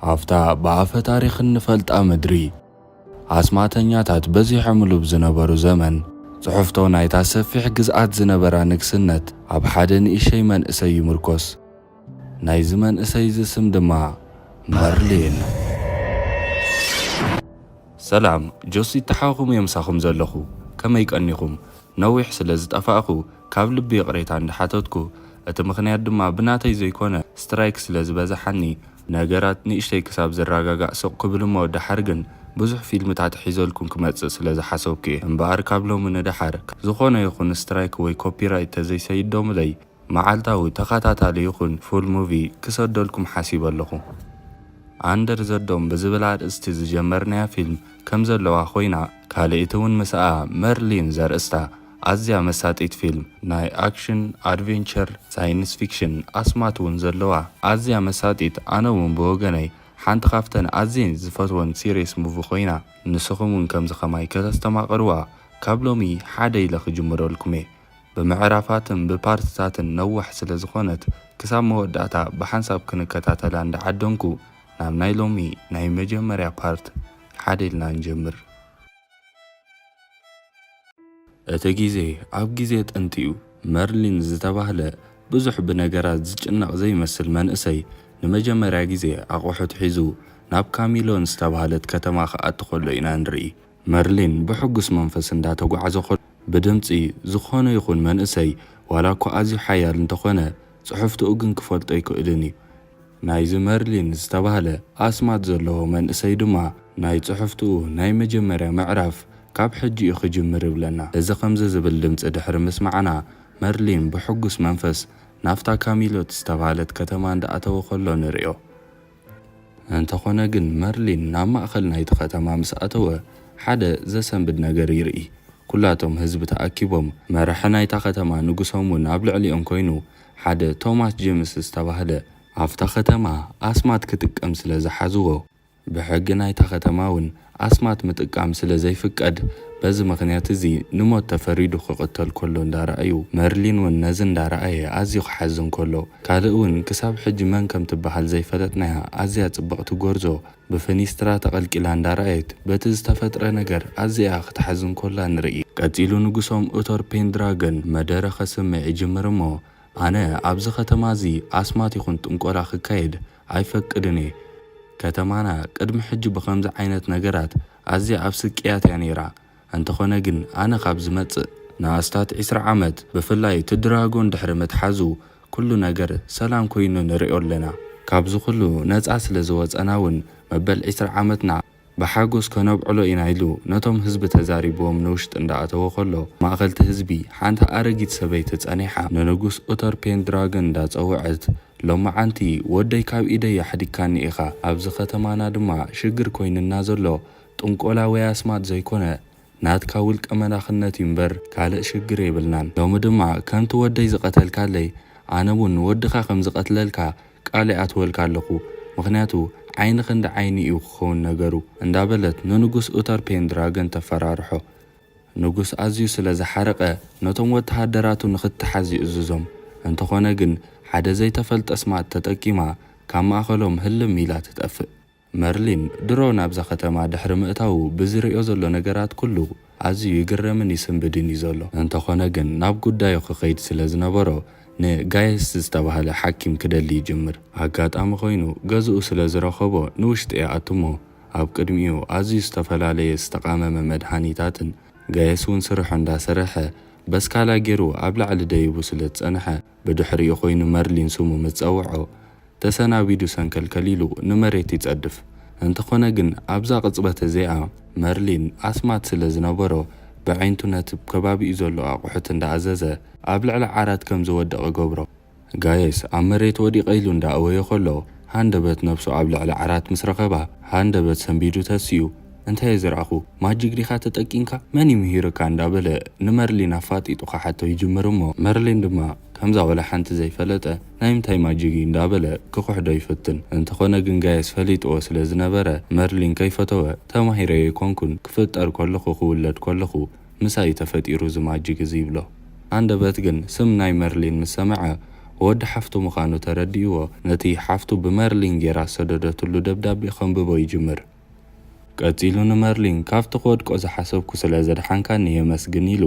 ኣብታ ብኣፈ ታሪኽ እንፈልጣ ምድሪ፣ ኣስማተኛታት በዚሖምሉ ብዝነበሩ ዘመን፣ ጽሑፍቶ ናይታ ሰፊሕ ግዝኣት ዝነበራ ንግስነት ኣብ ሓደ ንእሽተይ መንእሰይ ይምርኮስ። ናይዚ መንእሰይ እዚ ስም ድማ መርሊን። ሰላም፣ ጆሲ ተሓኹም እየ ምሳኹም ዘለኹ። ከመይ ቀኒኹም? ነዊሕ ስለ ዝጠፋእኹ ካብ ልቢ ይቕሬታ እንዳሓተትኩ፣ እቲ ምኽንያት ድማ ብናተይ ዘይኮነ ስትራይክ ስለ ዝበዝሓኒ፣ ነገራት ንእሽተይ ክሳብ ዝረጋጋእ ስቕ ክብል እሞ ደሓር ግን ብዙሕ ፊልምታት ሒዘልኩም ክመጽእ ስለ ዝሓሰብኩ እየ። እምበኣር ካብ ሎሚ ንደሓር ዝኾነ ይኹን ስትራይክ ወይ ኮፒራይት ተዘይሰይዶምለይ፣ መዓልታዊ ተኸታታሊ ይኹን ፉል ሙቪ ክሰደልኩም ሓሲበ ኣለኹ። ኣንደር ዘዶም ብዝብል ኣርእስቲ ዝጀመርናያ ፊልም ከም ዘለዋ ኮይና፣ ካልእቲ እውን ምስኣ መርሊን ዘርእስታ ኣዝያ መሳጢት ፊልም፣ ናይ ኣክሽን፣ ኣድቬንቸር፣ ሳይንስ ፊክሽን ኣስማት እውን ዘለዋ ኣዝያ መሳጢት፣ ኣነ እውን ብወገነይ ሓንቲ ካብተን ኣዝየን ዝፈትወን ሲሪየስ ሙቪ ኮይና፣ ንስኹም እውን ከምዚ ከማይ ከተስተማቕርዋ ካብ ሎሚ ሓደ ኢለ ክጅምረልኩም እየ። ብምዕራፋትን ብፓርትታትን ነዋሕ ስለ ዝኾነት፣ ክሳብ መወዳእታ ብሓንሳብ ክንከታተላ እንዳዓደንኩ፣ ናብ ናይ ሎሚ ናይ መጀመርያ ፓርት ሓደ ኢልና ንጀምር። እቲ ግዜ ኣብ ግዜ ጥንቲ እዩ። መርሊን ዝተባህለ ብዙሕ ብነገራት ዝጭነቕ ዘይመስል መንእሰይ ንመጀመርያ ግዜ ኣቑሑት ሒዙ ናብ ካሚሎን ዝተባህለት ከተማ ክኣቱ ከሎ ኢና ንርኢ። መርሊን ብሕጉስ መንፈስ እንዳተጓዕዘ ከሎ፣ ብድምጺ ዝኾነ ይኹን መንእሰይ፣ ዋላ እኳ ኣዝዩ ሓያል እንተኾነ፣ ጽሑፍትኡ ግን ክፈልጦ ኣይክእልን እዩ። ናይዚ መርሊን ዝተባህለ ኣስማት ዘለዎ መንእሰይ ድማ ናይ ጽሑፍትኡ ናይ መጀመርያ ምዕራፍ ካብ ሕጂ እዩ ክጅምር ይብለና። እዚ ከምዚ ዝብል ድምጺ ድሕሪ ምስማዕና፣ መርሊን ብሕጉስ መንፈስ ናብታ ካሚሎት ዝተባህለት ከተማ እንዳኣተወ ከሎ ንርእዮ። እንተኾነ ግን መርሊን ናብ ማእከል ናይቲ ከተማ ምስ ኣተወ፣ ሓደ ዘሰንብድ ነገር ይርኢ። ኩላቶም ህዝቢ ተኣኪቦም፣ መራሒ ናይታ ከተማ ንጉሶም እውን ኣብ ልዕሊኦም ኮይኑ፣ ሓደ ቶማስ ጄምስ ዝተባህለ ኣብታ ከተማ ኣስማት ክጥቀም ስለ ዝሓዝዎ፣ ብሕጊ ናይታ ከተማ እውን ኣስማት ምጥቃም ስለ ዘይፍቀድ፣ በዚ ምኽንያት እዚ ንሞት ተፈሪዱ ክቕተል ከሎ እንዳረኣዩ፣ መርሊን እውን ነዚ እንዳረኣየ ኣዝዩ ክሓዝን ከሎ፣ ካልእ እውን ክሳብ ሕጂ መን ከም ትበሃል ዘይፈለጥናያ ኣዝያ ጽብቕቲ ጎርዞ ብፍኒስትራ ተቐልቂላ እንዳረኣየት፣ በቲ ዝተፈጥረ ነገር ኣዝያ ክትሓዝን ከላ ንርኢ። ቀጺሉ ንጉሶም ኡቶር ፔንድራገን መደረ ከስምዕ ይጅምር እሞ፣ ኣነ ኣብዚ ከተማ እዚ ኣስማት ይኹን ጥንቆላ ክካየድ ኣይፈቅድን እየ። ከተማና ቅድሚ ሕጂ ብኸምዚ ዓይነት ነገራት ኣዝያ ኣብ ስቅያት እያ ነይራ። እንተኾነ ግን ኣነ ካብ ዝመጽእ ንኣስታት ዕስራ ዓመት፣ ብፍላይ እቲ ድራጎን ድሕሪ ምትሓዙ፣ ኩሉ ነገር ሰላም ኮይኑ ንሪኦ ኣለና። ካብዚ ኩሉ ነጻ ስለ ዝወጸና እውን መበል ዕስራ ዓመትና ብሓጎስ ከነብዕሎ ኢና ኢሉ ነቶም ህዝቢ ተዛሪብዎም ንውሽጢ እንዳኣተወ ከሎ፣ ማእኸልቲ ህዝቢ ሓንቲ ኣረጊት ሰበይቲ ጸኒሓ ንንጉስ ኡተር ፔንድራገን እንዳጸውዐት፣ ሎማዓንቲ ወደይ ካብ ኢደይ ኣሕዲግካኒ ኢኻ፣ ኣብዚ ከተማና ድማ ሽግር ኮይንና ዘሎ ጥንቆላ ወይ ኣስማት ዘይኮነ ናትካ ውልቀ መላኽነት እዩ እምበር ካልእ ሽግር የብልናን። ሎሚ ድማ ከምቲ ወደይ ዝቐተልካለይ ኣነ እውን ንወድኻ ከም ዝቐትለልካ ቃል ይኣትወልካ ኣለኹ። ምኽንያቱ ዓይኒ ክንዲ ዓይኒ እዩ ክኸውን ነገሩ እንዳበለት ንንጉስ ኡተር ፔንድራገን ተፈራርሖ። ንጉስ ኣዝዩ ስለ ዝሓረቐ ነቶም ወተሃደራቱ ንኽትሓዝ ይእዝዞም። እንተኾነ ግን ሓደ ዘይተፈልጠ ኣስማት ተጠቂማ ካብ ማእኸሎም ህልም ኢላ ትጠፍእ። መርሊን ድሮ ናብዛ ከተማ ድሕሪ ምእታዉ ብዝርእዮ ዘሎ ነገራት ኩሉ ኣዝዩ ይግረምን ይስንብድን እዩ ዘሎ። እንተኾነ ግን ናብ ጉዳዩ ክኸይድ ስለ ዝነበሮ ንጋየስ ዝተባህለ ሓኪም ክደሊ ይጅምር። ኣጋጣሚ ኮይኑ ገዝኡ ስለ ዝረኸቦ ንውሽጢ ይኣቱ እሞ ኣብ ቅድሚኡ ኣዝዩ ዝተፈላለየ ዝተቓመመ መድሃኒታትን ጋየስ እውን ስርሑ እንዳሰርሐ በስካላ ገይሩ ኣብ ላዕሊ ደይቡ ስለ ዝጸንሐ ብድሕሪኡ ኮይኑ መርሊን ስሙ ምስ ጸውዖ ተሰናቢዱ ሰንከልከል ኢሉ ንመሬት ይጸድፍ። እንተኾነ ግን ኣብዛ ቅጽበት እዚኣ መርሊን ኣስማት ስለ ዝነበሮ ብዓይንቱ ነቲ ከባቢኡ ዘሎ ኣቑሑት እንዳኣዘዘ ኣብ ልዕሊ ዓራት ከም ዝወድቕ ይገብሮ። ጋየስ ኣብ መሬት ወዲቐ ኢሉ እንዳኣወየ ከሎ ሃንደበት ነብሱ ኣብ ልዕሊ ዓራት ምስ ረኸባ ሃንደበት ሰንቢዱ ተሲኡ፣ "እንታይ እየ ዝረኣኹ? ማጂክ ዲኻ ተጠቂምካ? መን እዩ ምሂርካ?" እንዳበለ ንመርሊን ኣፋጢጡ ክሓቶ ይጅምር እሞ መርሊን ድማ ከምዛ ወላ ሓንቲ ዘይፈለጠ ናይ ምንታይ ማጂክ እዩ እንዳበለ ክኽሕዶ ይፍትን። እንተኾነ ግን ጋየስ ፈሊጥዎ ስለ ዝነበረ መርሊን ከይፈተወ፣ "ተማሂረ ኣይኮንኩን፣ ክፍጠር ከለኹ ክውለድ ከለኹ ምሳይ ተፈጢሩ እዚ ማጂክ እዚ" ይብሎ። ሃንደበት ግን ስም ናይ መርሊን ምስ ሰምዐ ወዲ ሓፍቱ ምዃኑ ተረዲእዎ፣ ነቲ ሓፍቱ ብመርሊን ጌራ ዝሰደደትሉ ደብዳቤ ከንብቦ ይጅምር። ቀጺሉ ንመርሊን፣ "ካብቲ ክወድቆ ዝሓሰብኩ ስለ ዘድሓንካኒ የመስግን" ኢሉ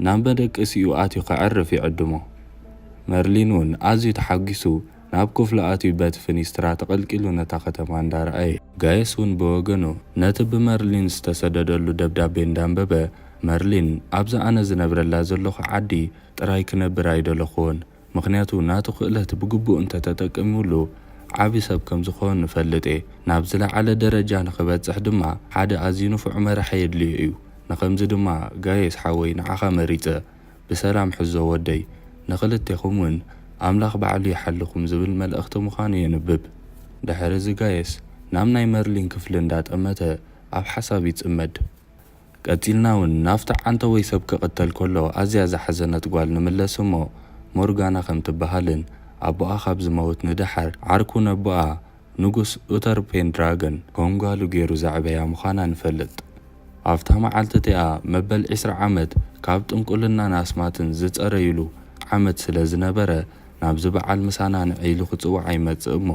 ናብ መደቀሲኡ ኣትዩ ከዕርፍ ይዕድሞ። መርሊን እውን ኣዝዩ ተሓጒሱ ናብ ክፍሉ ኣትዩ በቲ ፍኒስትራ ተቐልቂሉ ነታ ከተማ እንዳረኣየ፣ ጋየስ እውን ብወገኑ ነቲ ብመርሊን ዝተሰደደሉ ደብዳቤ እንዳንበበ፣ "መርሊን፣ ኣብዚ ኣነ ዝነብረላ ዘለኹ ዓዲ ጥራይ ክነብር ኣይደለኹዎን፣ ምኽንያቱ ናቱ ክእለት ብግቡእ እንተተጠቂሙሉ ዓቢ ሰብ ከም ዝኸውን እፈልጥ እየ። ናብ ዝለዓለ ደረጃ ንኽበጽሕ ድማ ሓደ ኣዝዩ ንፉዕ መራሒ የድልዮ እዩ። ንኸምዚ ድማ ጋየስ ሓወይ ንዓኻ መሪጸ። ብሰላም ሕዞ ወደይ፣ ንኽልቴኹም እውን ኣምላኽ ባዕሉ ይሓልኹም" ዝብል መልእኽቲ ምዃኑ የንብብ። ድሕሪ እዚ ጋየስ ናብ ናይ መርሊን ክፍሊ እንዳጠመተ ኣብ ሓሳብ ይጽመድ። ቀጺልና እውን ናብቲ ዓንተወይ ሰብ ክቕተል ከሎ ኣዝያ ዝሓዘነት ጓል ንምለስ እሞ፣ ሞርጋና ከም ትበሃልን ኣቦኣ ካብ ዝመውት ንደሓር ዓርኩ ነቦኣ ንጉስ ኡተር ፔንድራገን ከም ጓሉ ገይሩ ዘዕበያ ምዃና ንፈልጥ። ኣብታ መዓልቲ እቲኣ መበል ዕስራ ዓመት ካብ ጥንቁልናን ኣስማትን ዝጸረዩሉ ዓመት ስለ ዝነበረ፣ ናብዚ በዓል ምሳና ንዒ ኢሉ ክጽዋዕ ይመጽእ እሞ፣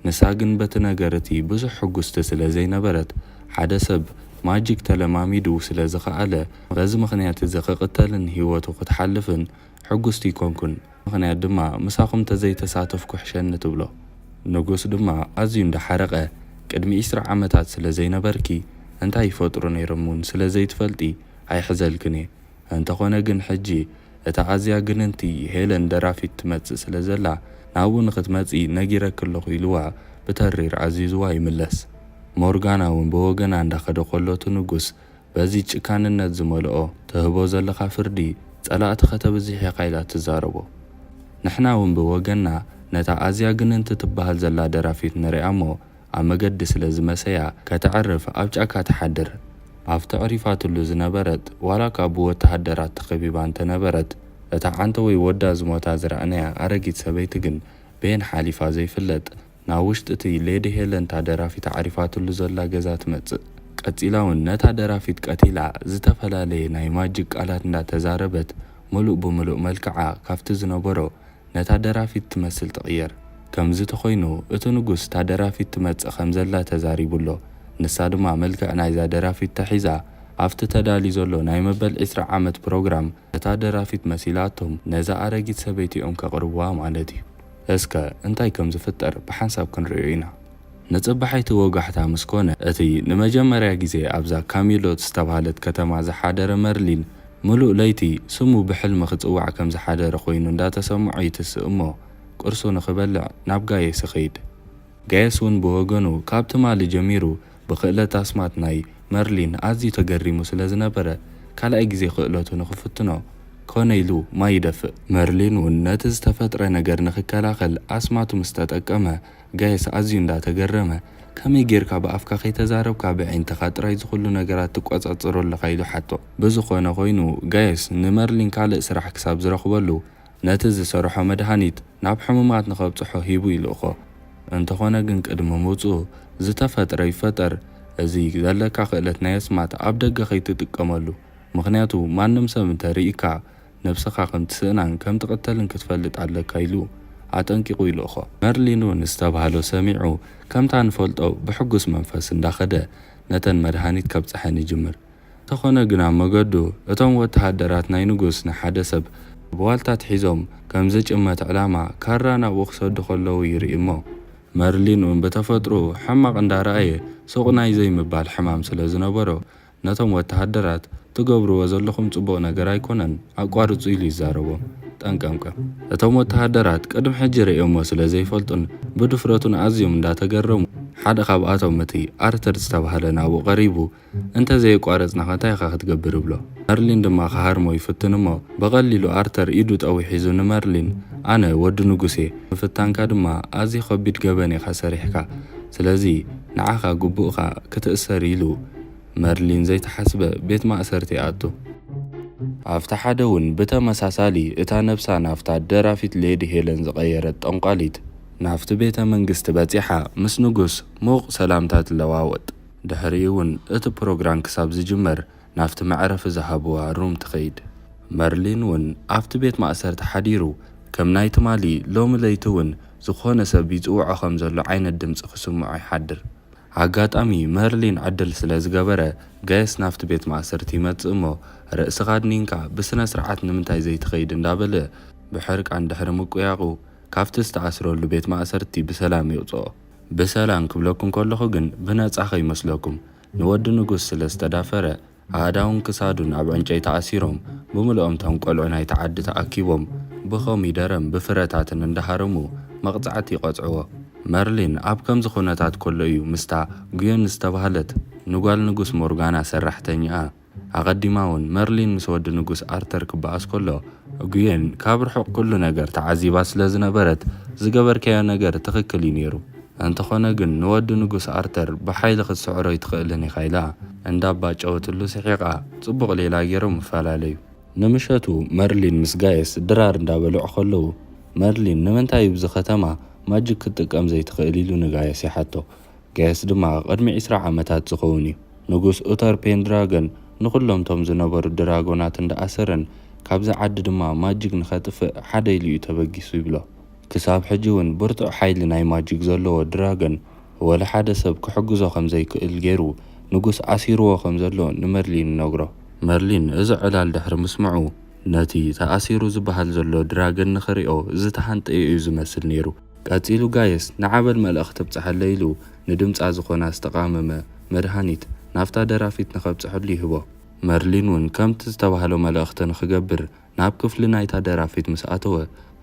ንሳ ግን በቲ ነገር እቲ ብዙሕ ሕጉስቲ ስለ ዘይነበረት፣ ሓደ ሰብ ማጂክ ተለማሚዱ ስለ ዝኸኣለ፣ በዚ ምኽንያት እዚ ክቕተልን ህይወቱ ክትሓልፍን ሕጉስቲ ኣይኮንኩን። ምኽንያት ድማ ምሳኹም ተዘይተሳተፍኩ ሕሸኒ ትብሎ። ንጉስ ድማ ኣዝዩ እንዳሓረቐ፣ "ቅድሚ ዕስራ ዓመታት ስለ ዘይነበርኪ፣ እንታይ ይፈጥሩ ነይሮም እውን ስለ ዘይትፈልጢ ኣይሕዘልክን እየ። እንተኾነ ግን ሕጂ እታ ኣዝያ ግንንቲ ሄለን ደራፊት ትመጽእ ስለ ዘላ፣ ናብኡ ንኽትመጺ ነጊረኪ ኣለኹ" ኢልዋ ብተሪር ኣዚዝዋ ይምለስ። ሞርጋና እውን ብወገና እንዳኸደ ከሎ፣ እቲ ንጉስ በዚ ጭካንነት ዝመልኦ፣ "ትህቦ ዘለኻ ፍርዲ ጸላእትኻ ተብዝሕ ኢኻ" ኢላ ትዛረቦ። ንሕና እውን ብወገንና ነታ ኣዝያ ግንንቲ ትበሃል ዘላ ደራፊት ንሪኣ እሞ፣ ኣብ መገዲ ስለ ዝመሰያ ከተዕርፍ ኣብ ጫካ ትሓድር። ኣብቲ ኣዕሪፋትሉ ዝነበረት፣ ዋላ እኳ ብወተሃደራት ተኸቢባ እንተነበረት፣ እታ ዓንተወይ ወዳ ዝሞታ ዝረኣናያ ኣረጊት ሰበይቲ ግን በየን ሓሊፋ ዘይፍለጥ፣ ናብ ውሽጢ እቲ ሌዲ ሄለን እታ ደራፊት ኣዕሪፋትሉ ዘላ ገዛ ትመጽእ። ቀጺላ እውን ነታ ደራፊት ቀቲላ፣ ዝተፈላለየ ናይ ማጂክ ቃላት እንዳተዛረበት፣ ምሉእ ብምሉእ መልክዓ ካብቲ ዝነበሮ ነታ ደራፊት ትመስል ትቕየር። ከምዚ ተኾይኑ፣ እቲ ንጉስ እታ ደራፊት ትመጽእ ከም ዘላ ተዛሪቡ ኣሎ። ንሳ ድማ መልክዕ ናይዛ ደራፊት ተሒዛ፣ ኣብቲ ተዳልዩ ዘሎ ናይ መበል ዕስራ ዓመት ፕሮግራም እታ ደራፊት መሲላቶም ነዛ ኣረጊት ሰበይቲ እዮም ከቕርብዋ ማለት እዩ። እስከ እንታይ ከም ዝፍጠር ብሓንሳብ ክንርእዮ ኢና። ንጽባሒቲ ወጋሕታ ምስ ኮነ፣ እቲ ንመጀመርያ ግዜ ኣብዛ ካሚሎት ዝተባህለት ከተማ ዝሓደረ መርሊን፣ ምሉእ ለይቲ ስሙ ብሕልሚ ክጽዋዕ ከም ዝሓደረ ኮይኑ እንዳተሰምዖ ይትስእ እሞ፣ ቁርሱ ንኽበልዕ ናብ ጋየስ ይኸይድ። ጋየስ እውን ብወገኑ ካብ ትማሊ ጀሚሩ ብክእለት ኣስማት ናይ መርሊን ኣዝዩ ተገሪሙ ስለ ዝነበረ፣ ካልኣይ ግዜ ክእለቱ ንኽፍትኖ ኮነ ኢሉ ማይ ይደፍእ። መርሊን እውን ነቲ ዝተፈጥረ ነገር ንኽከላኸል ኣስማቱ ምስ ተጠቀመ፣ ጋየስ ኣዝዩ እንዳተገረመ፣ "ከመይ ጌርካ ብኣፍካ ከይተዛረብካ ብኣዒንትኻ ጥራይ ዝኹሉ ነገራት ትቆጻጸሮ ኣለኻ?" ኢሉ ሓቶ። ብዝኾነ ኮይኑ፣ ጋየስ ንመርሊን ካልእ ስራሕ ክሳብ ዝረኽበሉ፣ ነቲ ዝሰርሖ መድሃኒት ናብ ሕሙማት ንኸብጽሖ ሂቡ ይልእኾ። እንተኾነ ግን ቅድሚ ምውጽኡ፣ "ዝተፈጥረ ይፈጠር፣ እዚ ዘለካ ክእለት ናይ ኣስማት ኣብ ደገ ከይትጥቀመሉ፣ ምኽንያቱ ማንም ሰብ እንተርኢካ፣ ነብስኻ ከም ትስእናን ከም ትቕተልን ክትፈልጥ ኣለካ" ኢሉ ኣጠንቂቑ ይልእኾ። መርሊን እውን ዝተባህሎ ሰሚዑ፣ ከምታ ንፈልጦ ብሕጉስ መንፈስ እንዳኸደ ነተን መድሃኒት ከብጽሐን ይጅምር። እንተኾነ ግን ኣብ መገዱ፣ እቶም ወተሃደራት ናይ ንጉስ ንሓደ ሰብ ብዋልታ ኣትሒዞም፣ ከም ዝጭመት ዕላማ ካራ ናብኡ ክሰዱ ከለዉ ይርኢ እሞ፣ መርሊን እውን ብተፈጥሮኡ ሕማቕ እንዳረኣየ፣ ሱቕ ናይ ዘይምባል ሕማም ስለ ዝነበሮ፣ ነቶም ወተሃደራት፣ "ትገብርዎ ዘለኹም ጽቡቕ ነገር ኣይኮነን፣ ኣቋርጹ" ኢሉ ይዛረቦም። ጠንቀምቀም። እቶም ወተሃደራት ቅድሚ ሕጂ ርእዮሞ ስለ ዘይፈልጡን ብድፍረቱን ኣዝዮም እንዳተገረሙ፣ ሓደ ካብኣቶም፣ እቲ ኣርተር ዝተባህለ፣ ናብኡ ቀሪቡ፣ "እንተ ዘየቋረጽናኸ እንታይ ኢኻ ክትገብር?" ይብሎ። መርሊን ድማ ክሃርሞ ይፍትን እሞ፣ ብቐሊሉ ኣርተር ኢዱ ጠዊሑ ሒዙ ንመርሊን፣ "ኣነ ወዲ ንጉስ እየ፣ ምፍታንካ ድማ ኣዝዩ ከቢድ ገበን ኢኻ ሰሪሕካ፣ ስለዚ ንዓኻ ግቡእካ ክትእሰር" ኢሉ መርሊን ዘይተሓስበ ቤት ማእሰርቲ ይኣቱ። ኣብቲ ሓደ እውን ብተመሳሳሊ እታ ነብሳ ናብታ ደራፊት ሌዲ ሄለን ዝቐየረት ጠንቋሊት ናብቲ ቤተ መንግስቲ በጺሓ ምስ ንጉስ ሙቕ ሰላምታ ትለዋወጥ። ድሕሪኡ እውን እቲ ፕሮግራም ክሳብ ዝጅመር ናብቲ መዕረፊ ዝሃብዋ ሩም ትኸይድ። መርሊን እውን ኣብቲ ቤት ማእሰርቲ ሓዲሩ ከም ናይ ትማሊ ሎሚ ለይቲ እውን ዝኾነ ሰብ ይጽውዖ ከም ዘሎ ዓይነት ድምጺ ክስምዖ ይሓድር። ኣጋጣሚ መርሊን ዕድል ስለ ዝገበረ፣ ጋየስ ናብቲ ቤት ማእሰርቲ ይመጽእ እሞ፣ "ርእስኻ ኣድኒንካ ብስነ ስርዓት ንምንታይ ዘይትኸይድ?" እንዳበለ ብሕርቃን ድሕሪ ምቁያቑ፣ ካብቲ ዝተኣስረሉ ቤት ማእሰርቲ ብሰላም ይውጽኦ። ብሰላም ክብለኩም ከለኹ ግን ብነጻ ከይመስለኩም፣ ንወዲ ንጉስ ስለ ዝተዳፈረ፣ ኣእዳውን ክሳዱን ኣብ ዕንጨይቲ ኣሲሮም፣ ብምልኦም እቶም ቆልዑ ናይቲ ዓዲ ተኣኪቦም ብኮሚደረን ብፍረታትን እንዳሃረሙ መቕጻዕቲ ይቐጽዕዎ። መርሊን ኣብ ከምዚ ኩነታት ከሎ እዩ ምስታ ጉዮን ዝተባህለት ንጓል ንጉስ ሞርጋና ሰራሕተኛኣ ኣቐዲማ እውን መርሊን ምስ ወዲ ንጉስ ኣርተር ክበኣስ ከሎ፣ ጉየን ካብ ርሑቕ ኩሉ ነገር ተዓዚባ ስለ ዝነበረት፣ "ዝገበርካዮ ነገር ትኽክል እዩ ነይሩ። እንተኾነ ግን ንወዲ ንጉስ ኣርተር ብሓይሊ ክትስዕሮ ኣይትኽእልን ኢኻ" ኢላ እንዳባጨወትሉ ስሒቓ፣ ጽቡቕ ሌላ ገይሮም ይፈላለዩ። ንምሸቱ መርሊን ምስ ጋየስ ድራር እንዳበልዑ ከለዉ፣ መርሊን "ንምንታይ ኣብዚ ከተማ ማጂክ ክትጥቀም ዘይትኽእል?" ኢሉ ንጋየስ ይሓቶ። ጋየስ ድማ ቅድሚ ዕስራ ዓመታት ዝኸውን እዩ። ንጉስ ኡተር ፔንድራገን ንኹሎም ቶም ዝነበሩ ድራጎናት እንዳኣሰረን ካብዚ ዓዲ ድማ ማጂክ ንኸጥፍእ ሓደ ኢሉ እዩ ተበጊሱ ይብሎ። ክሳብ ሕጂ እውን ብርቱዕ ሓይሊ ናይ ማጂክ ዘለዎ ድራገን ወላ ሓደ ሰብ ክሕግዞ ከም ዘይክእል ገይሩ ንጉስ ኣሲርዎ ከም ዘሎ ንመርሊን ይነግሮ። መርሊን እዚ ዕላል ድሕሪ ምስምዑ ነቲ ተኣሲሩ ዝበሃል ዘሎ ድራገን ንኽሪኦ ዝተሃንጠየ እዩ ዝመስል ነይሩ። ቀጺሉ ጋየስ ንዓበል መልእኽቲ ተብጽሓለይ ኢሉ ንድምጻ ዝኾና ዝተቓመመ መድሃኒት ናብታ ደራፊት ንኸብጽሐሉ ይህቦ። መርሊን እውን ከምቲ ዝተባህሎ መልእኽቲ ንኽገብር ናብ ክፍሊ ናይታ ደራፊት ምስ ኣተወ፣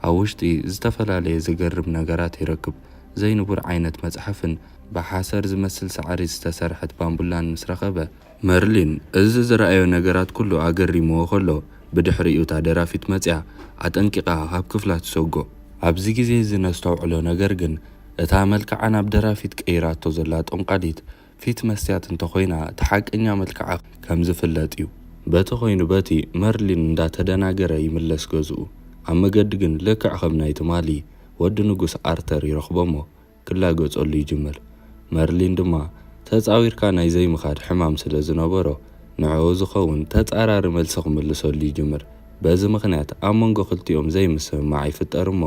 ኣብ ውሽጢ ዝተፈላለየ ዝገርም ነገራት ይረክብ። ዘይንቡር ዓይነት መጽሓፍን ብሓሰር ዝመስል ሳዕሪ ዝተሰርሐት ባምቡላን ምስ ረኸበ፣ መርሊን እዚ ዝረኣዮ ነገራት ኩሉ ኣገሪምዎ ከሎ፣ ብድሕሪኡ እታ ደራፊት መጽያ ኣጠንቂቓ ካብ ክፍላ ትሰጎ። ኣብዚ ግዜ እዚ ነስተውዕሎ ነገር ግን፣ እታ መልክዓ ናብ ደራፊት ቀይራቶ ዘላ ጠንቋሊት ፊት መስትያት እንተኾይና፣ እቲ ሓቀኛ መልክዓ ከም ዝፍለጥ እዩ። በቲ ኮይኑ በቲ መርሊን እንዳተደናገረ ይምለስ ገዝኡ። ኣብ መገዲ ግን ልክዕ ከም ናይ ትማሊ ወዲ ንጉስ ኣርተር ይረኽቦ እሞ ክላገጸሉ ይጅምር። መርሊን ድማ ተጻዊርካ ናይ ዘይምኻድ ሕማም ስለ ዝነበሮ፣ ንዕኡ ዝኸውን ተጻራሪ መልሲ ክምልሰሉ ይጅምር። በዚ ምኽንያት ኣብ መንጎ ክልቲኦም ዘይምስምማዕ ይፍጠር እሞ፣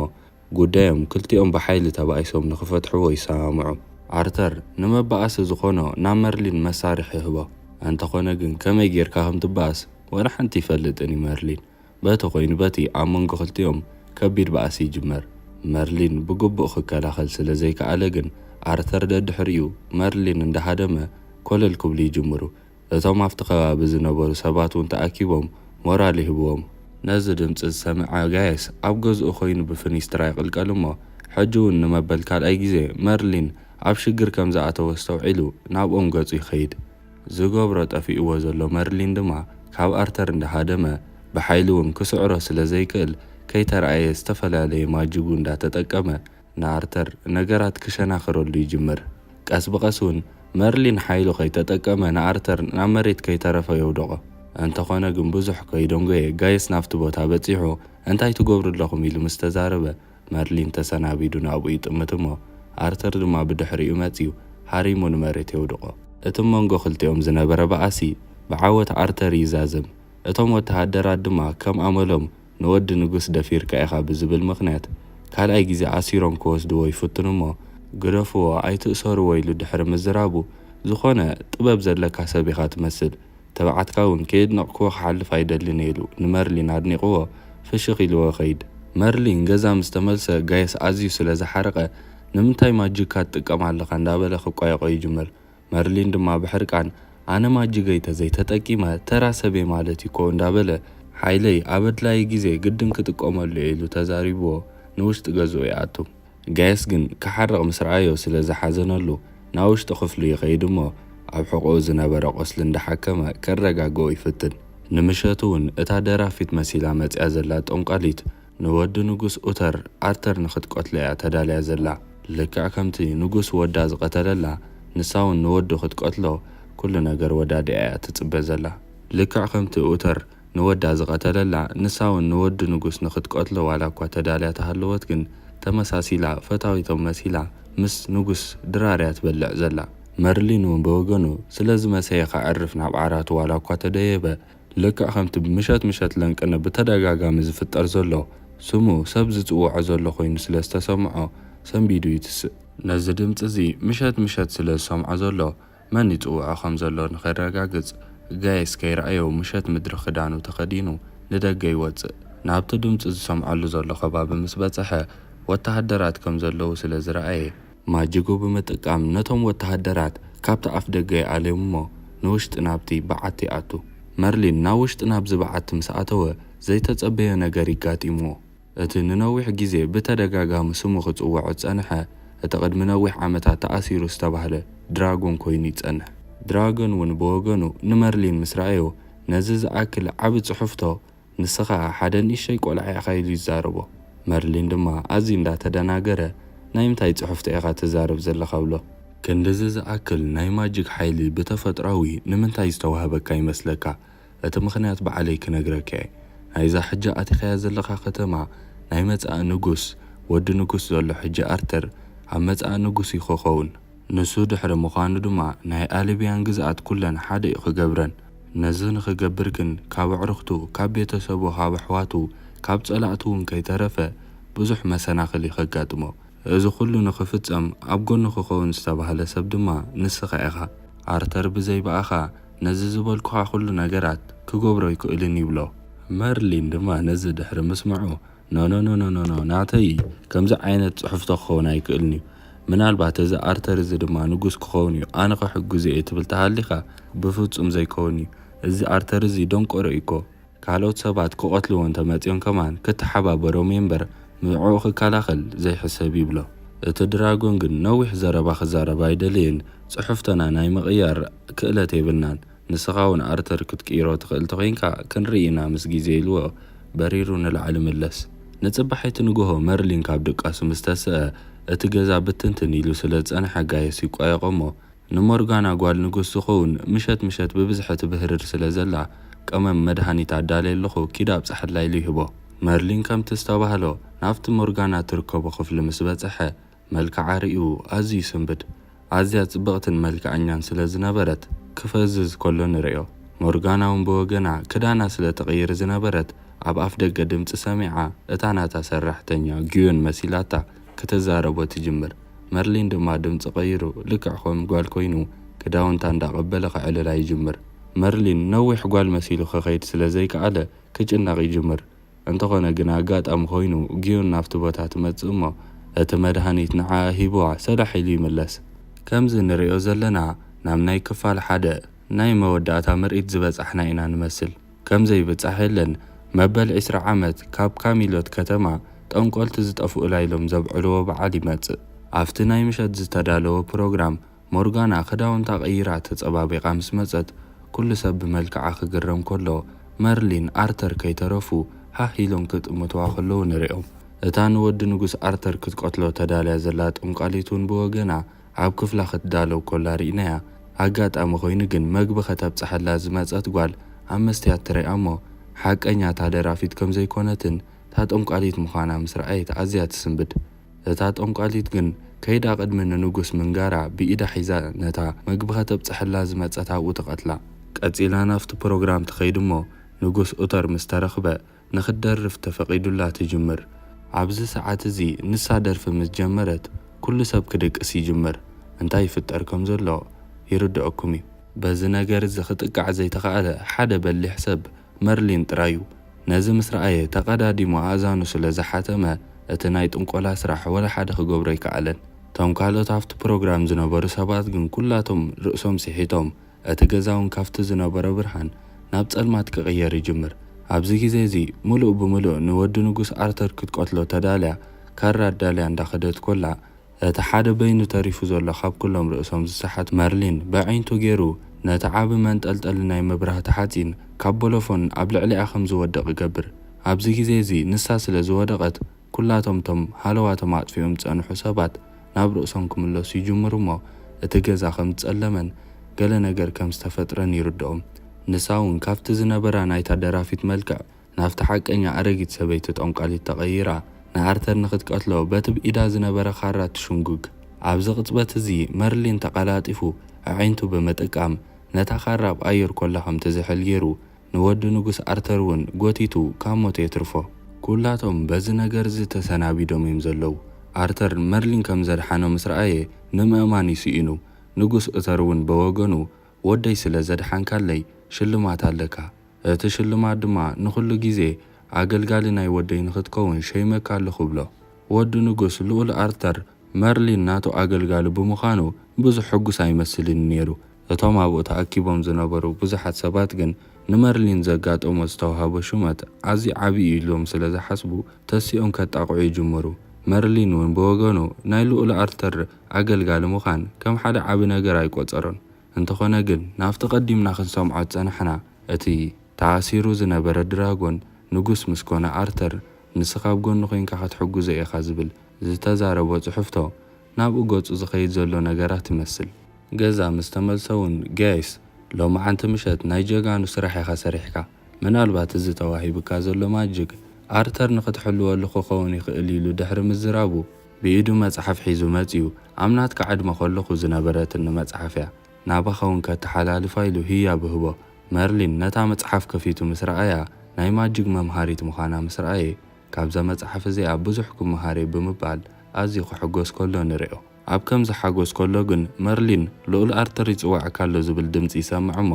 ጉዳዮም ክልቲኦም ብሓይሊ ተባኢሶም ንኽፈትሕዎ ይሰማምዑ። ኣርተር ንመባኣሲ ዝኾኖ ናብ መርሊን መሳርሒ ይህቦ። እንተኾነ ግን ከመይ ጌርካ ከም ትባኣስ ወላ ሓንቲ ይፈልጥን እዩ መርሊን። በቲ ኮይኑ በቲ ኣብ መንጎ ክልቲኦም ከቢድ ባእሲ ይጅመር። መርሊን ብግቡእ ክከላኸል ስለ ዘይከኣለ ግን ኣርተር ደድሕሪኡ መርሊን እንዳሃደመ ኮለል ክብሉ ይጅምሩ። እቶም ኣብቲ ከባቢ ዝነበሩ ሰባት እውን ተኣኪቦም ሞራል ይህብዎም። ነዚ ድምፂ ዝሰምዐ ጋየስ ኣብ ገዝኡ ኮይኑ ብፍኒስትራ ይቕልቀል እሞ ሕጂ እውን ንመበል ካልኣይ ግዜ መርሊን ኣብ ሽግር ከም ዝኣተወ ኣስተውዒሉ ናብኦም ገፁ ይኸይድ። ዝገብሮ ጠፊእዎ ዘሎ መርሊን ድማ ካብ ኣርተር እንዳሃደመ ብሓይሊ እውን ክስዕሮ ስለ ዘይክእል ከይተረኣየ ዝተፈላለየ ማጅጉ እንዳተጠቀመ ንኣርተር ነገራት ክሸናኽረሉ ይጅምር። ቀስ ብቐስ እውን መርሊን ሓይሉ ከይተጠቀመ ንኣርተር ናብ መሬት ከይተረፈ የውድቖ። እንተኾነ ግን ብዙሕ ከይደንጎየ ጋይስ ናብቲ ቦታ በጺሑ እንታይ ትገብሩ ኣለኹም ኢሉ ምስ ተዛረበ መርሊን ተሰናቢዱ ናብኡ ይጥምት እሞ ኣርተር ድማ ብድሕሪኡ መጺኡ ሃሪሙ ንመሬት የውድቖ። እቲ መንጎ ክልቲኦም ዝነበረ ባእሲ ብዓወት ኣርተር ይዛዘም። እቶም ወተሃደራት ድማ ከም ኣመሎም ንወዲ ንጉስ ደፊርካ ኢኻ ብዝብል ምኽንያት ካልኣይ ግዜ ኣሲሮም ክወስድዎ ይፍትኑ እሞ ግደፍዎ ኣይትእሰርዎ ኢሉ ድሕሪ ምዝራቡ ዝኾነ ጥበብ ዘለካ ሰብ ኢኻ ትመስል፣ ተባዓትካ እውን ከየድነቕክዎ ክሓልፍ ኣይደልን ኢሉ ንመርሊን ኣድኒቕዎ ፍሽኽ ኢልዎ ይኸይድ። መርሊን ገዛ ምስ ተመልሰ ጋየስ ኣዝዩ ስለ ዝሓረቐ ንምንታይ ማጅካ ትጥቀም ኣለኻ እንዳበለ ክቋየቖ ይጅምር። መርሊን ድማ ብሕርቃን ኣነ ማጅገይ ተዘይተጠቂመ ተራ ሰብየ ማለት እኮ እንዳበለ ሓይለይ ኣብ ኣድላዪ ግዜ ግድን ክጥቀመሉ እየ ኢሉ ተዛሪብዎ ንውሽጢ ገዝኡ ይኣቱ። ጋየስ ግን ክሓርቕ ምስ ረኣዮ ስለ ዝሓዘነሉ ናብ ውሽጢ ክፍሉ ይኸይድ እሞ ኣብ ሕቖኡ ዝነበረ ቁስሊ እንዳሓከመ ከረጋግኦ ይፍትን። ንምሸቱ እውን እታ ደራፊት መሲላ መጺኣ ዘላ ጠንቋሊት ንወዲ ንጉስ ኡተር ኣርተር ንኽትቀትሎ እያ ተዳልያ ዘላ። ልክዕ ከምቲ ንጉስ ወዳ ዝቐተለላ ንሳ እውን ንወዱ ክትቀትሎ ኩሉ ነገር ወዳዲኣ እያ ትጽበ ዘላ። ልክዕ ከምቲ ኡተር ንወዳ ዝቐተለላ ንሳ እውን ንወዲ ንጉስ ንኽትቀትሎ ዋላ እኳ ተዳልያ ተሃለወት ግን ተመሳሲላ ፈታዊቶም መሲላ ምስ ንጉስ ድራር እያ ትበልዕ ዘላ። መርሊን እውን ብወገኑ ስለዚ መሰየ ከዕርፍ ናብ ዓራቱ ዋላ እኳ ተደየበ ልክዕ ከምቲ ምሸት ምሸት ለንቅነ ብተደጋጋሚ ዝፍጠር ዘሎ ስሙ ሰብ ዝጽውዖ ዘሎ ኮይኑ ስለ ዝተሰምዖ ሰንቢዱ ይትስእ። ነዚ ድምጺ እዚ ምሸት ምሸት ስለ ዝሰምዖ ዘሎ መን ይጽውዖ ከም ዘሎ ንኸረጋግጽ ጋይስ ከይረኣዮ ምሸት ምድሪ ክዳኑ ተኸዲኑ ንደገ ይወጽእ። ናብቲ ድምጺ ዝሰምዓሉ ዘሎ ከባቢ ምስ በጽሐ ወተሃደራት ከም ዘለዉ ስለ ዝረኣየ ማጅጉ ብምጥቃም ነቶም ወተሃደራት ካብቲ ኣፍ ደገ ይኣልዮም እሞ ንውሽጢ ናብቲ በዓቲ ይኣቱ። መርሊን ናብ ውሽጢ ናብዚ በዓቲ ምስ ኣተወ ዘይተጸበዮ ነገር ይጋጢምዎ። እቲ ንነዊሕ ግዜ ብተደጋጋሚ ስሙ ክጽውዖ ዝጸንሐ፣ እቲ ቅድሚ ነዊሕ ዓመታት ተኣሲሩ ዝተባህለ ድራጎን ኮይኑ ይጸንሕ። ድራጎን እውን ብወገኑ ንመርሊን ምስ ረኣዮ፣ ነዚ ዝኣክል ዓቢ ጽሑፍቶ ንስኻ ሓደ ንእሽተይ ቆልዓ ኢኻ ኢሉ ይዛረቦ። መርሊን ድማ ኣዝዩ እንዳተደናገረ፣ ናይ ምንታይ ጽሑፍቶ ኢኻ ትዛረብ ዘለኻ ብሎ። ክንድዚ ዝኣክል ናይ ማጂክ ሓይሊ ብተፈጥራዊ ንምንታይ ዝተዋህበካ ይመስለካ? እቲ ምኽንያት ባዕለይ ክነግረካ እየ። ናይዛ ሕጂ ኣቲኻያ ዘለኻ ከተማ ናይ መጻኢ ንጉስ፣ ወዲ ንጉስ ዘሎ ሕጂ ኣርተር ኣብ መጻኢ ንጉስ እዩ ክኸውን። ንሱ ድሕሪ ምዃኑ ድማ ናይ ኣልብያን ግዝኣት ኩለን ሓደ እዩ ክገብረን። ነዚ ንኽገብር ግን ካብ ኣዕሩኽቱ፣ ካብ ቤተሰቡ፣ ካብ ኣሕዋቱ፣ ካብ ጸላእቱ እውን ከይተረፈ ብዙሕ መሰናኽል እዩ ከጋጥሞ። እዚ ኩሉ ንኽፍጸም ኣብ ጎኑ ክኸውን ዝተባህለ ሰብ ድማ ንስኻ ኢኻ። ኣርተር ብዘይ ብኣኻ ነዚ ዝበልኩኻ ኩሉ ነገራት ክገብሮ ኣይክእልን ይብሎ። መርሊን ድማ ነዚ ድሕሪ ምስምዑ ኖ ኖ ኖ ኖ ኖ ኖ ናተይ ከምዚ ዓይነት ጽሑፍቶ ክኸውን ኣይክእልን እዩ። ምናልባት እዚ ኣርተር እዚ ድማ ንጉስ ክኸውን እዩ ኣነ ክሕግዞ እየ ትብል ተሃሊኻ ብፍጹም ዘይከውን እዩ። እዚ ኣርተር እዚ ደንቆሮ እዩ እኮ። ካልኦት ሰባት ክቐትልዎ እንተመጺኦም ከማን ክተሓባበሮም እየ እምበር ንዕኡ ክከላኸል ዘይሕሰብ ይብሎ። እቲ ድራጎን ግን ነዊሕ ዘረባ ክዛረብ ኣይደለየን። ጽሑፍቶና ናይ ምቕያር ክእለት የብልናን። ንስኻ እውን ኣርተር ክትቅይሮ ትኽእል ተኾይንካ ክንርኢ ኢና ምስ ግዜ ኢልዎ በሪሩ ንላዕሊ ምለስ። ንጽባሒቲ ንግሆ መርሊን ካብ ድቃሱ ምስ ተስአ እቲ ገዛ ብትንትን ኢሉ ስለ ዝጸንሐ ጋየስ ይቋየቖ እሞ ንሞርጋና ጓል ንጉስ ዝኸውን ምሸት ምሸት ብብዝሒ ትብህርር ስለ ዘላ ቀመም መድሃኒት ኣዳልየ ኣለኹ ኪድ ኣብጽሓላ ኢሉ ይህቦ። መርሊን ከምቲ ዝተባህሎ ናብቲ ሞርጋና ትርከቦ ክፍሊ ምስ በጽሐ መልክዓ ርእዩ ኣዝዩ ይስንብድ። ኣዝያ ጽብቕትን መልክዐኛን ስለ ዝነበረት ክፈዝዝ ከሎ ንርእዮ። ሞርጋና እውን ብወገና ክዳና ስለ ትቕይር ዝነበረት ኣብ ኣፍ ደገ ድምጺ ሰሚዓ እታ ናታ ሰራሕተኛ ጊዮን መሲላታ ክትዛረቦ ትጅምር። መርሊን ድማ ድምጺ ቀይሩ ልክዕ ከም ጓል ኮይኑ ክዳውንታ እንዳቐበለ ክዕልላ ይጅምር። መርሊን ነዊሕ ጓል መሲሉ ክኸይድ ስለ ዘይከኣለ ክጭነቕ ይጅምር። እንተኾነ ግን ኣጋጣሚ ኮይኑ ጊዮን ናብቲ ቦታ ትመጽእ እሞ እቲ መድሃኒት ንዓኣ ሂብዋ ሰዳሕ ኢሉ ይምለስ። ከምዚ ንርእዮ ዘለና ናብ ናይ ክፋል ሓደ ናይ መወዳእታ ምርኢት ዝበጻሕና ኢና ንመስል። ከም ዘይብጻሕ የለን። መበል ዕስራ ዓመት ካብ ካሚሎት ከተማ ጠንቆልቲ ዝጠፍኡላ ኢሎም ዘብዕልዎ በዓል ይመጽእ። ኣብቲ ናይ ምሸት ዝተዳለወ ፕሮግራም ሞርጋና ክዳውንታ ቀይራ ተጸባቢቓ ምስ መጸት፣ ኩሉ ሰብ ብመልክዓ ክግረም ከሎ፣ መርሊን ኣርተር ከይተረፉ ሃህ ኢሎም ክጥምትዋ ከለዉ ንርእዮም። እታ ንወዲ ንጉስ ኣርተር ክትቀትሎ ተዳልያ ዘላ ጠንቋሊት እውን ብወገና ኣብ ክፍላ ክትዳለው ከላ ርኢናያ። ኣጋጣሚ ኮይኑ ግን መግቢ ከተብጽሓላ ዝመጸት ጓል ኣብ መስትያት ትሪኣ እሞ፣ ሓቀኛ እታ ደራፊት ከም ዘይኮነትን እታ ጠንቋሊት ምዃና ምስ ረኣየት ኣዝያ ትስንብድ። እታ ጠንቋሊት ግን ከይዳ ቅድሚ ንንጉስ ምንጋራ ብኢዳ ሒዛ ነታ መግቢ ከተብጽሐላ ዝመጸት ኣብኡ ትቐትላ። ቀጺላ ናብቲ ፕሮግራም ትኸይድ እሞ ንጉስ ኡተር ምስ ተረኽበ ንኽትደርፍ ተፈቒዱላ ትጅምር። ኣብዚ ሰዓት እዚ ንሳ ደርፊ ምስ ጀመረት ኩሉ ሰብ ክድቅስ ይጅምር። እንታይ ይፍጠር ከም ዘሎ ይርድኣኩም እዩ። በዚ ነገር እዚ ክጥቃዕ ዘይተኻእለ ሓደ በሊሕ ሰብ መርሊን ጥራይ እዩ። ነዚ ምስ ረኣየ ተቐዳዲሙ ኣእዛኑ ስለ ዝሓተመ እቲ ናይ ጥንቆላ ስራሕ ወላ ሓደ ክገብሮ ኣይከኣለን። እቶም ካልኦት ኣብቲ ፕሮግራም ዝነበሩ ሰባት ግን ኩላቶም ርእሶም ስሒቶም እቲ ገዛ እውን ካብቲ ዝነበሮ ብርሃን ናብ ጸልማት ክቕየር ይጅምር። ኣብዚ ግዜ እዚ ምሉእ ብምሉእ ንወዲ ንጉስ ኣርተር ክትቀትሎ ተዳልያ ካራ ኣዳልያ እንዳኸደት ኮላ እቲ ሓደ በይኑ ተሪፉ ዘሎ ካብ ኩሎም ርእሶም ዝሰሓት መርሊን በዒንቱ ገይሩ ነቲ ዓቢ መንጠልጠሊ ናይ መብራህቲ ሓጺን ካብ ቦሎፎን ኣብ ልዕሊኣ ከም ዝወድቕ ይገብር። ኣብዚ ግዜ እዚ ንሳ ስለ ዝወደቐት ኩላቶም እቶም ሃለዋቶም ኣጥፊኦም ዝጸንሑ ሰባት ናብ ርእሶም ክምለሱ ይጅምሩ እሞ እቲ ገዛ ከም ዝጸለመን ገለ ነገር ከም ዝተፈጥረን ይርድኦም። ንሳ እውን ካብቲ ዝነበራ ናይታ ደራፊት መልክዕ ናብቲ ሓቀኛ ኣረጊት ሰበይቲ ጠንቋሊት ተቐይራ ንኣርተር ንኽትቀትሎ በቲ ብኢዳ ዝነበረ ካራ ትሽንጉግ። ኣብዚ ቅጽበት እዚ መርሊን ተቐላጢፉ ኣዒንቱ ብምጥቃም ነታ ካራ ኣብ ኣየር ኮላ ከም ትዝሕል ገይሩ ንወዲ ንጉስ ኣርተር እውን ጎቲቱ ካብ ሞት የትርፎ። ኩላቶም በዚ ነገር እዚ ተሰናቢዶም እዮም ዘለዉ። ኣርተር መርሊን ከም ዘድሓኖ ምስ ረኣየ ንምእማን እዩ ስኢኑ። ንጉስ እተር እውን ብወገኑ፣ "ወደይ ስለ ዘድሓንካለይ ሽልማት ኣለካ። እቲ ሽልማት ድማ ንኹሉ ግዜ ኣገልጋሊ ናይ ወደይ ንኽትከውን ሸይመካ ኣለኹ" ብሎ። ወዲ ንጉስ ልኡል ኣርተር መርሊን ናቱ ኣገልጋሊ ብምዃኑ ብዙሕ ሕጉስ ኣይመስልን ነይሩ። እቶም ኣብኡ ተኣኪቦም ዝነበሩ ብዙሓት ሰባት ግን ንመርሊን ዘጋጠሞ ዝተዋህቦ ሹመት ኣዝዩ ዓቢ እዩ ኢሎም ስለ ዝሓስቡ ተሲኦም ከጣቕዑ ይጅምሩ። መርሊን እውን ብወገኑ ናይ ልኡል ኣርተር ኣገልጋሊ ምዃን ከም ሓደ ዓቢ ነገር ኣይቆጸሮን። እንተኾነ ግን ናብቲ ቀዲምና ክንሰምዖ ዝጸናሕና እቲ ተኣሲሩ ዝነበረ ድራጎን ንጉስ ምስ ኮነ ኣርተር ንስኻ ኣብ ጎኒ ኮይንካ ክትሕግዞ ኢኻ ዝብል ዝተዛረቦ ጽሑፍቶ ናብኡ ገጹ ዝኸይድ ዘሎ ነገራት ይመስል። ገዛ ምስ ተመልሰ እውን ጋይስ ሎማዓንቲ ምሸት ናይ ጀጋኑ ስራሕ ኢኻ ሰሪሕካ። ምናልባት እዚ ተዋሂብካ ዘሎ ማጅግ ኣርተር ንኽትሕልወሉ ክኸውን ይኽእል ኢሉ ድሕሪ ምዝራቡ ብኢዱ መጽሓፍ ሒዙ መጺኡ ኣብ ናትካ ዕድመ ከለኹ ዝነበረትኒ መጽሓፍ እያ። ናባኻ እውን ከተሓላልፋ ኢሉ ህያብ እህቦ። መርሊን ነታ መጽሓፍ ከፊቱ ምስ ረኣያ ናይ ማጅግ መምሃሪት ምዃና ምስ ረኣየ ካብዛ መጽሓፍ እዚኣ ብዙሕ ክመሃር እየ ብምባል ኣዝዩ ክሕጎስ ከሎ ንርእዮ። ኣብ ከምዚ ሓጎስ ከሎ ግን መርሊን ልኡል ኣርተር ይጽውዓካ ኣሎ ዝብል ድምጺ ይሰምዕ እሞ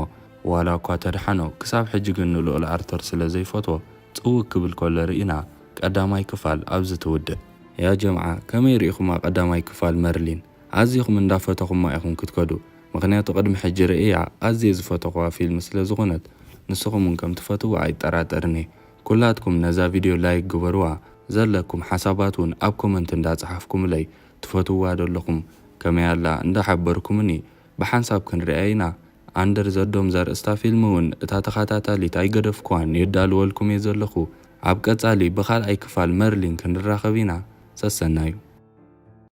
ዋላ እኳ ተድሓኖ ክሳብ ሕጂ ግን ንልኡል ኣርተር ስለ ዘይፈትዎ ጽውግ ክብል ከሎ ርኢና ቀዳማይ ክፋል ኣብዚ ትውድእ። ያ ጀምዓ ከመይ ርኢኹማ ቀዳማይ ክፋል መርሊን? ኣዚኹም እንዳፈተኹማ ኢኹም ክትከዱ። ምኽንያቱ ቅድሚ ሕጂ ርእያ ኣዝየ ዝፈተኹዋ ፊልም ስለ ዝኾነት ንስኹም እውን ከም ትፈትዋ ኣይጠራጠርን እየ። ኩላትኩም ነዛ ቪድዮ ላይክ ግበርዋ፣ ዘለኩም ሓሳባት እውን ኣብ ኮመንት እንዳጸሓፍኩምለይ ትፈትዋ ደለኹም ከመይ ኣላ እንዳሓበርኩምኒ ብሓንሳብ ክንሪኣ ኢና። ኣንደር ዘዶም ዘርእስታ ፊልም እውን እታ ተኸታታሊት ኣይገደፍኩዋን የዳልወልኩም እየ ዘለኹ። ኣብ ቀጻሊ ብኻልኣይ ክፋል መርሊን ክንራኸብ ኢና። ሰሰናዩ።